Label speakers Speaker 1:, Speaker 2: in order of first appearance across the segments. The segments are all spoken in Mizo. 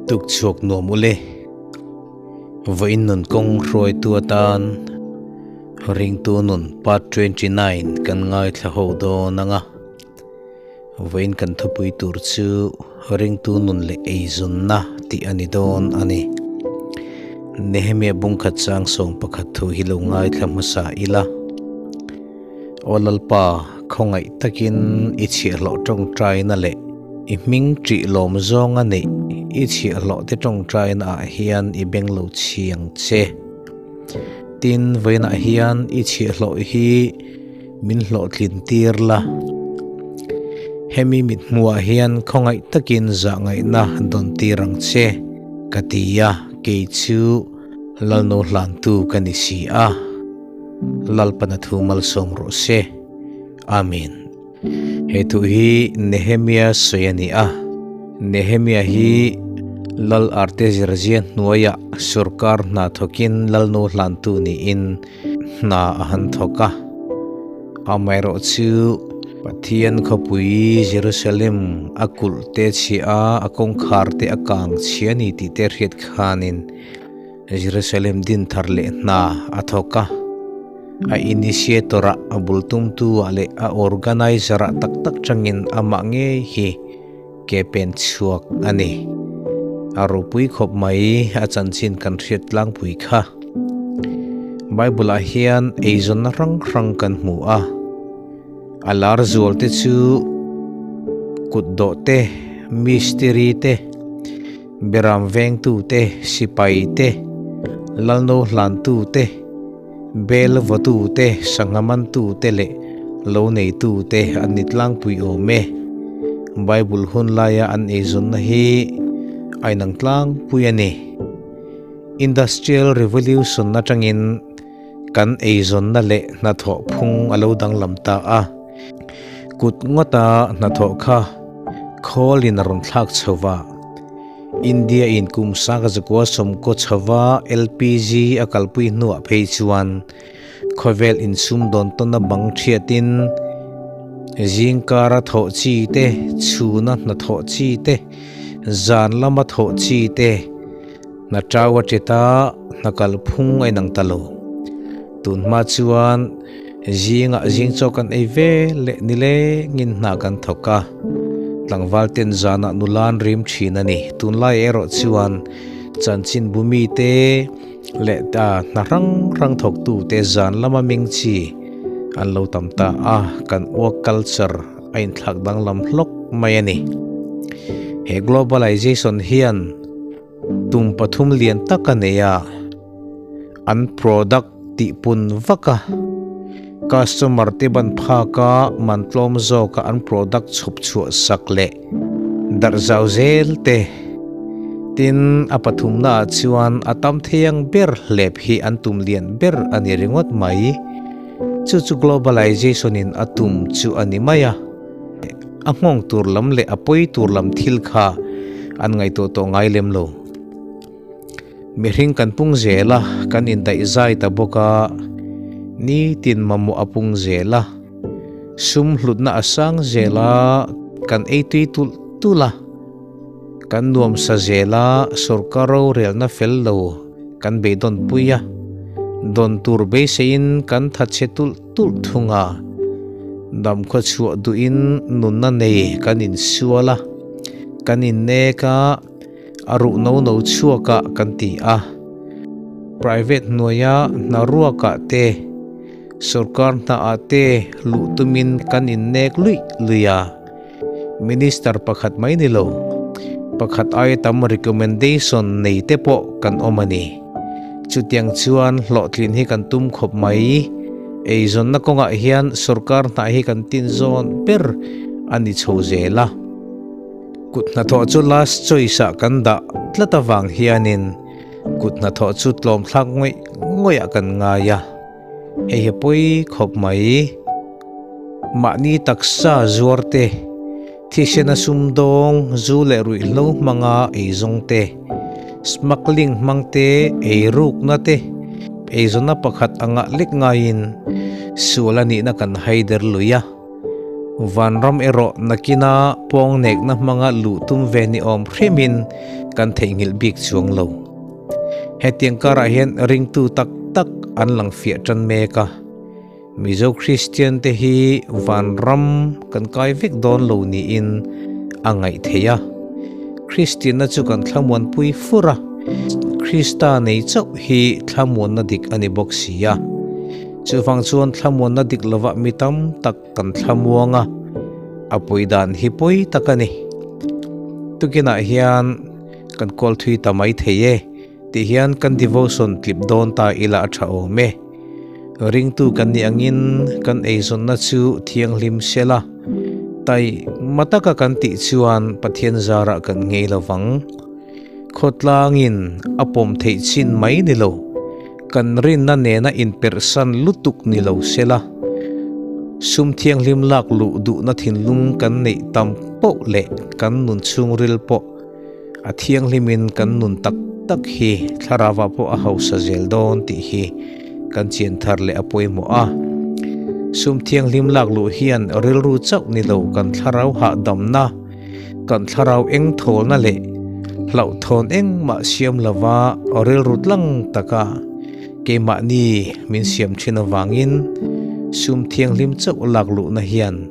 Speaker 1: Tukchhuak nuam ule. Vawiin nun kawng hruaitu atan Ringtu nun part 29 kan ngaithla ho dawn ang a. Vawiin kan thupui tur chu Ringtu nun leh eizawnna tih a ni dawn a ni. Nehemia bungkhat chang sawm pakhat thu hi lo ngaithla hmasa ila. Aw Lalpa, khawngaih takin i chhiahhlawh tawngtaina leh i hming ṭih lawm zawnga neih i chhiahhlawhte tawngtaina ah hian i beng lo chhiang che. Tin, vawiinah hian i chhiahhlawh hi min hlawhtlin tir la. Hemi mithmuhah hian khawngaih takin zahngaihna dawn tir ang che, ka ti a, kei chu Lalno hlantu ka ni si a. Lalpana thu malsawm rawh se. Amen. He thu hi Nehemia sawi a ni a. Nehemia hi Lal Artezerezia hnuaiah sorkar hna thawkin Lalnu hlantu niin hna a han thawk a. Amaherawh chu Pathian khawpui Jerusalem a kulh te chhia a, a kawngkhar te a kang chhia a ni tih te hriat khanin Jerusalem din thar leh hna a thawk a, a initiator ah, a bul tumtu ah leh a organizer ah tak tak changin amah ngei hi ke pen chhuak a ni. A ropui khawp mai a chanchin kan hriat tlangpui kha. Bible ah hian eizawnna hrang hrang kan hmu a, a lar zual te chu kutdawh te, mistiri te, Beram vengtute, sipaite, lalno hlantute, bel vawtute, sangha mantute leh lo neitute an ni tlangpui awm e. Bible hun laia an eizawnna hi a inang tlangpui a ni. Industrial Revolution atangin kan eizawnna leh hnathawh phung a lo danglam ta a, kut ngawta hnathawh kha khawlin a rawn thlak chho va. India in kum sanga zakua sawmkaw chhova LPG a kalpui hnuah phei chuan khawvel insum dawn tawna bang thiatin zingkara thawh chi te, chhuna hnathawh chi te, zan lama thawh chi te, Hna chau a ṭet a, hna kal phung a inang ta lo. Tun hma chuan zingah zing chaw kan ei ve leh nilengin hna kan thawk a, tlangval ten zanah nula an rim thin a ni. Tunlai erawh chuan chanchin bumi te leh hna hrang hrang thawktu te zan lama ming chi an lo tam ta a, kan work culture a inthlak danglam hlawk mai a ni. He globalization hian Tum pathum lian tak a nei a, an product tih pun vak a, customer te ban phak a man tlawm zawk a an product chhawp chhuah sak leh darh zau zel te. Tin, a pathumna ah chuan a tam thei ang ber hlep hi an tum lian ber a ni ringawt mai. Chu chu globalization in a tum chu a ni mai a. A nghawng tur lam leh a pawi tur lam thil kha an ngaihtuah tawh ngai lem lo. Mihring kan pung zel a, kan indaih zai ta bawk a, nitin mamawh a pung zel a, sum hlutna a sang zel a, kan ei tui tulh tulh a, kan nuamsa zel a, sorkar rorelna fel lo kan beidawn pui a, dawn tur beiseiin kan thatchhe tulh tulh thung a, dam khaw chhuah duhin nunna nei kan insual a, kan innek a, a ruh no no chhuak ah kan ti a. Private hnuaia hna ruakah te, sorkar hnaah te luh tumin kan innek luih luih a, Minister pakhat mai ni lo, pakhat aia tam recommendation nei te pawh kan awm a ni. Chutiang chuan hlawhtlin hi kan tum khawp mai. Eizawnna kawngah hian sorkar hnah hi kan tin zawn ber a ni chho zel a. Kut hnathawh chu last choice ah kan dah tlat avang hianin kut hnathawh chu tlawmthlak ngawih ngawihah kan ngai a. Hei hi pawi khawp mai. Mahni taksa zuar te, thisena sumdawng, zu leh ruihhlo hmanga eizawng te, smuggling hmang te, eirukna te, eizawnna pakhat anga lek ngaiin sual a nihna kan haider lui a. Vanram erawh nakina pawngnekna hmanga luh tum ve ni awm hrimin kan theihnghilh bik chuang lo. Hetiang karah hian ringtu tak tak an lang fiah tan mek a. Mizo Kristian te hi vanram kan kai vek dawn lo niin a ngaih theih a. Kristianna chu kan thlamuanpui fur a, Krista nei chauh hi thlamuanna dik a ni bawk si a. Chuvang chuan thlamuanna dik lovah mi tam tak kan thlamuang a, a pawi dan hi pawi tak a ni. Tukinah hian kan kawl thui ta mai thei e. Ti hian kan devotion tlip dawn ta ila a tha awm e. Ringtu kan nih angin kan eizawnna chu thianghlim sela, tai mataka kan tih chuan Pathian zarah kan ngei lovang. Khawtlangin a pawm theih chin mai ni lo, kan rinna nena inperhsan lutuk ni lo sela, sum thianghlim lak luh duhna thinlung kan neih tam poh leh kan nun chhungril pawh A thianghlimin kan nun tak tak hi thlarauah pawh a hausa zel dawn tih hi kan chian thar leh a pawimawh a. Sum thianghlim lak luh hian rilru chauh ni lo kan thlarau hahdamna, kan thlarau eng thawlna leh hlauhthawn engmah siam lova rilru tlang taka keimahni min siam thin avangin sum thianghlim chauh lak luhna hian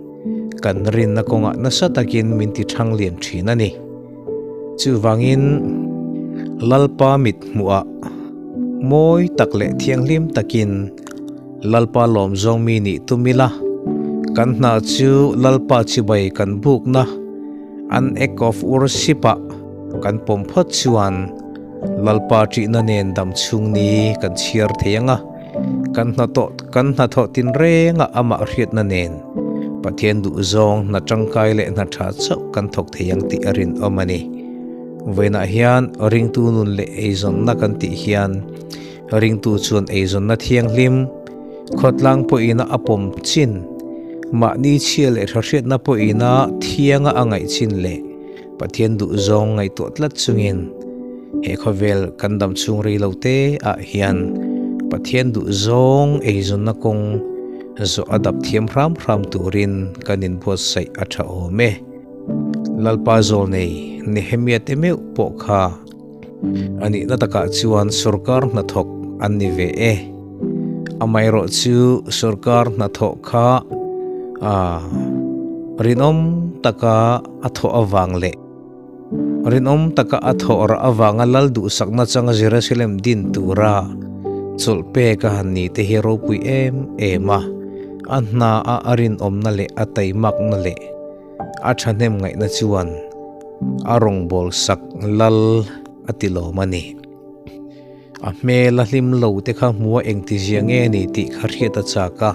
Speaker 1: Kan rinna kawngah nasa takin min ti thang lian thin a ni. Chuvangin Lalpa mit hmuhah mawi tak leh thianghlim takin Lalpa lawmzawng mi nih tum ila, kan hna chu Lalpa chibai kan bukna, an act of worship-ah kan pawm phawt chuan Lalpa ṭihna nen dam chhung ni kan chhiar thei ang a. Kan hnathawh kan hnathawh tinrengah amah hriatna nen Pathian duhzawng hna tangkai leh hna tha chauh kan thawk thei ang tih a rinawm a ni. Vawiinah hian ringtu nun leh eizawnna kan tih hian ringtu chuan eizawnna thianghlim, khawtlang pawhina a pawm chin, mahni chhia leh tha hriatna pawhina thianga a ngaih chin leh Pathian duhzawng ngaihtuah tlat chungin he khawvel kan dam chhung rei lo te ah hian Pathian duhzawng eizawnna kawng zawh a dap thiam hram hram turin kan inbuatsaih a tha awm e. Lalpa Zawlnei Nehemia te meuh pawh kha a nihna takah chuan sorkar hnathawk an ni ve e. Amaherawh chu sorkar hnathawh kha rinawm taka a thawh avang leh rinawm taka a thawh rah avanga lal duhsakna changa Jerusalem din tura chawlh pek a han ni te hi ropui em em a, a hna a a rinawmna leh a taimakna leh a thahnem ngaihna chuan a rawngbâwl sak lal a ti lawm a ni. A hmel a hlim lo te kha hmua engtizia nge ni tih kha hriat a chak a,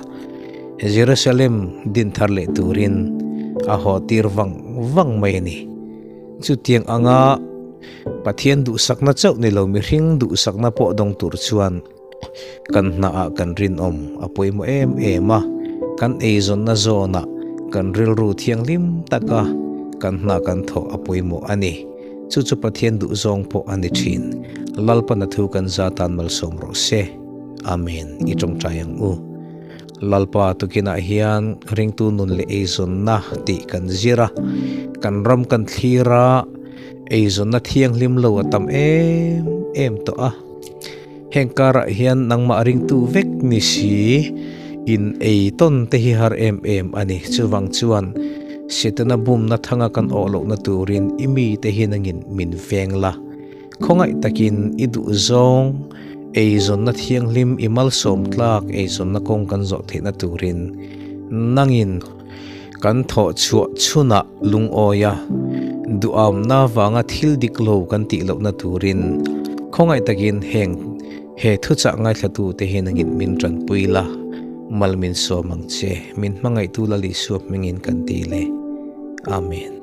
Speaker 1: Jerusalem din thar leh turin a haw tir vang vang mai a ni. Chutiang anga Pathian duhsakna chauh ni lo mihring duhsakna pawh dawng tur chuan kan hnaah kan rinawm a pawimawh em em a, kan eizawnna zawnah kan rilru thianghlim taka kan hna kan thawh a pawimawh a ni. Chu chu Pathian duhzawng pawh a ni thin. Lalpana thu kan za tan malsawm rawh se. Amen. I tawngtai ang u. Lalpa tukinah hian ringtu nun leh eizawnna tih kan zir a, kan ram kan thlir a, eizawnna thianghlim lo a tam em em tawh a. Heng karah hian nangmah ringtu vek ni si in ei tawn te hi har em em a ni. Chuvang chuan Setana bumna thanga kan awh lohna turin i mite hi nangin min veng la. Khawngaih takin i duh zawng eizawnna thianghlim i malsawm tlak eizawnna kawng kan zawh theihna turin nangin kan thawh chhuah chhunah lungawi a, duhamna vanga thil dik lo kan tih lohna turin khawngaih takin heng he thuchah ngaithlatute hi nangin min tanpui la, mal min sawm ang che, min hmangaihtu Lal Isua hmingin kan ti le. Amen.